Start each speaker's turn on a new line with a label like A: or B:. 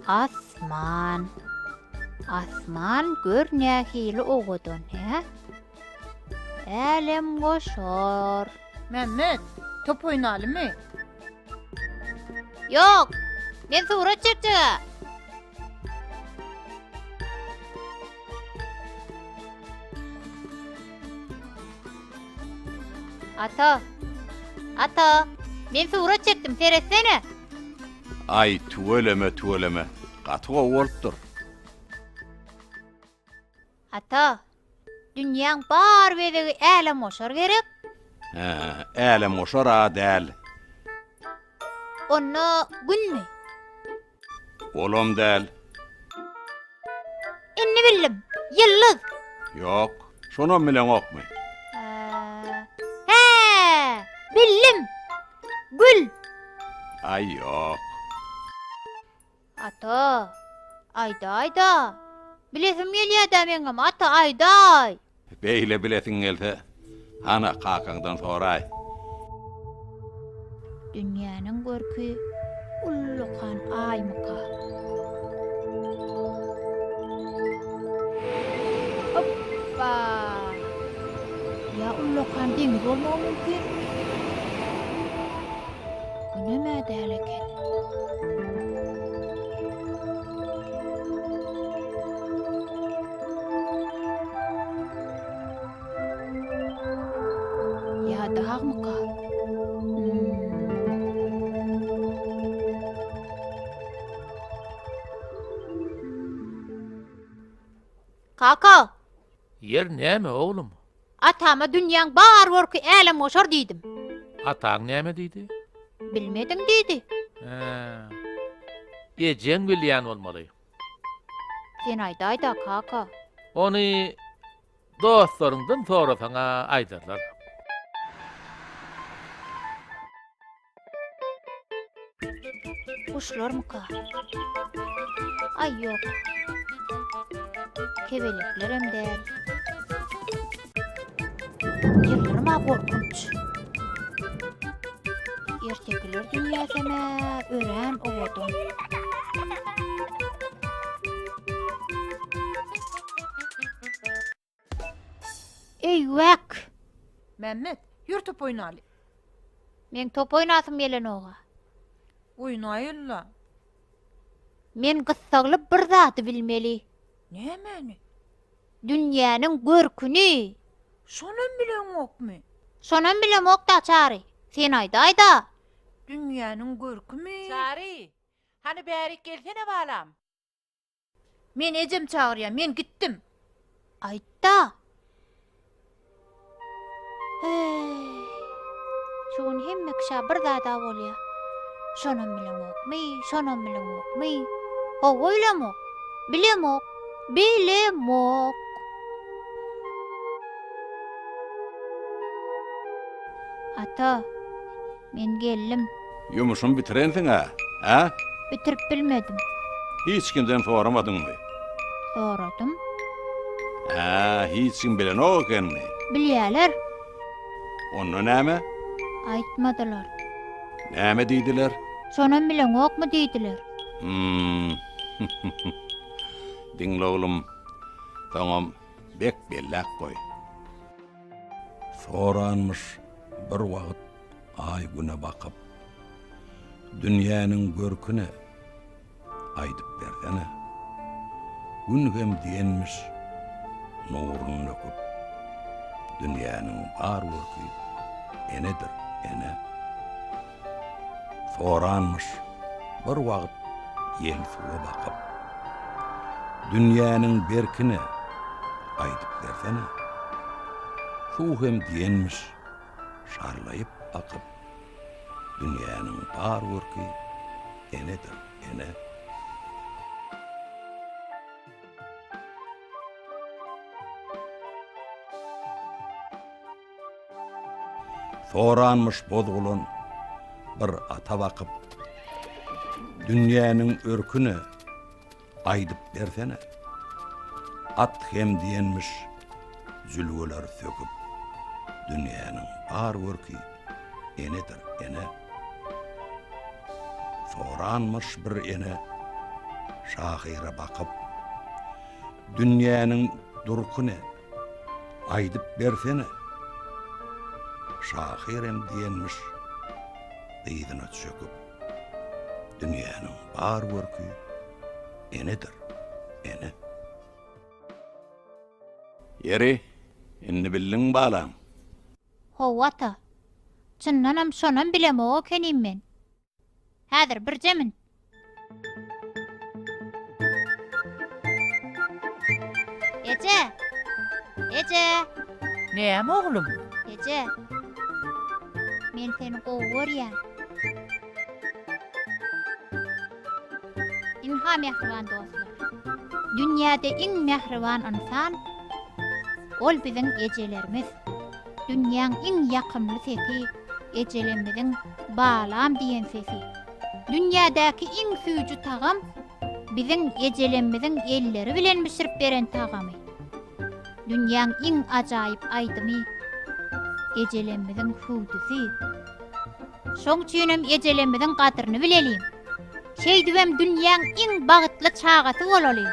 A: Asman. Asman gör nähili owadan, hä? Älemgoşar.
B: Mämmet, top oýnalymy?
A: Ýok, men surat çekjeg-ä. Ata, ata, men surat çekdim, seretsene.
C: Aý, tüweleme, tüweleme, gaty gowy bolupdyr.
A: Ata, dünýäň bar bezegi älemgoşar gerek?
C: Hä, älemgoşar-a däl.
A: Onda Günmi?
C: Olam däl.
A: Indi bildim. Ýyldyz.
C: Ýok. Şonam bileňokmy?
A: Hä, bildim. Gül.
C: Aý, ýok.
A: Ata, aýdaý-da. Bilesim gelýä-dä meňem, ata, aýdaý.
C: Beýle bilesiň gelse, hana, kakaňdan soraý.
A: Dünýäniň görki ullakan aýmyka? Hopba! Ýa ullakan deňiz bolmagy mümkin? Günem-ä däl eken. Ýa dagmyka? Hmm. Kaka!
D: Ýer näme, oglum?
A: Atama dünýäň bar görki älemgoşar diýdim.
D: Ataň näme diýdi?
A: Bilmedim diýdi.
D: Hä. Ejeň bilýän bolmaly.
A: Sen aýdaý-da, kaka.
D: Ony dostlaryňdan sorasaň-a aýdarlar.
A: Guşlarmyka? Aý ýok. Kebeleklerem däl. Ýyldyrym-a gorkunç. Ertekiler dünýäsem-ä örän owadan. Eýwäk!
B: Mämmet, ýör top oýnaly.
A: Meň top oýnasym gelenog-a.
B: Oýnaýyl-la.
A: Men gyssagly bir zady bilmeli.
B: Nämäni?
A: Dünýäniň görküni.
B: Şonam bileňokmy?
A: Şonam bilemok-da, Çary. Sen aýdaý-da.
B: Dünýäniň görkümi?
E: Çary, hany bärik gelsene balam.
B: Meni ejem çagyrýar, men gitdim.
A: Aýt-da. Heý, şu gün hemme kişä bir zad-a bolýar. Şonam bileňokmy, şonam bileňokmy? Hawa, bilemok. Bilemok. Bilemok. Ata, men geldim.
C: Ýumuşymy bitirensiň-ä, hä?
A: Bitirip bilmedim.
C: Hiç kimden soramadyňmy?
A: Soradym.
C: Hä, hiç kim bilenok ekenmi?
A: Bilýäler.
C: Onda näme?
A: Aýtmadylar.
C: Näme diýdiler?
A: Şonam bileňokmy diýdiler.
C: Hum. Diňle oglum, soňam bek belläp goý. Soranmyş bir wagt Aý Güne bakyp, Dünýäniň görki ne, aýdyp bersene. Gün hem diýenmiş nuruny döküp, Dünýäniň bar görki enedir, ene. Soranmyş bir wagt ýel suwa bakyp, Dünýäniň berki ne, aýdyp bersene. Suw hem diýenmiş şarlaýyp akyp, Dünýäniň bar görki enedir, ene. Soranmyş bozgulan bir ata bakyp, Dünýäniň örküne aýdyp bersene. At hem diýenmiş jülgeler söküp, Dünýäniň bar görki enedir, ene. Soranmyş bir ene.
F: Şahyra bakyp, Dünýäniň durky ne? Aýdyp bersene. Şahyr hem diýenmiş, dyzyna çöküp, Dünýäniň bar görki enedir, ene.
C: Ýeri, indi bildiňmi balam?
A: Hawa ata. Çyndanam şonam bilemok ekenim men. Häzir birje min. Eje! Eje!
E: Näme oglum?
A: Eje! Men seni gowy görýän. Ynha mähriban dostlar. Dünýäde iň mähriban ynsan ol biziň ejelerimiz. Dünýäň iň ýakymly sesi ejelemmiziň balam diýen sesi. Dünýädäki iň süýji tagam biziň ejelemmiziň elleri bilen bişirip beren tagamy. Dünýäň iň ajaýyp aýdymy ejelemmiziň hüwdüsi. Şoň üçinem ejelemmiziň gadryny bileliň. Şeýdibem dünýäň iň bagtly çagasy bolalyň.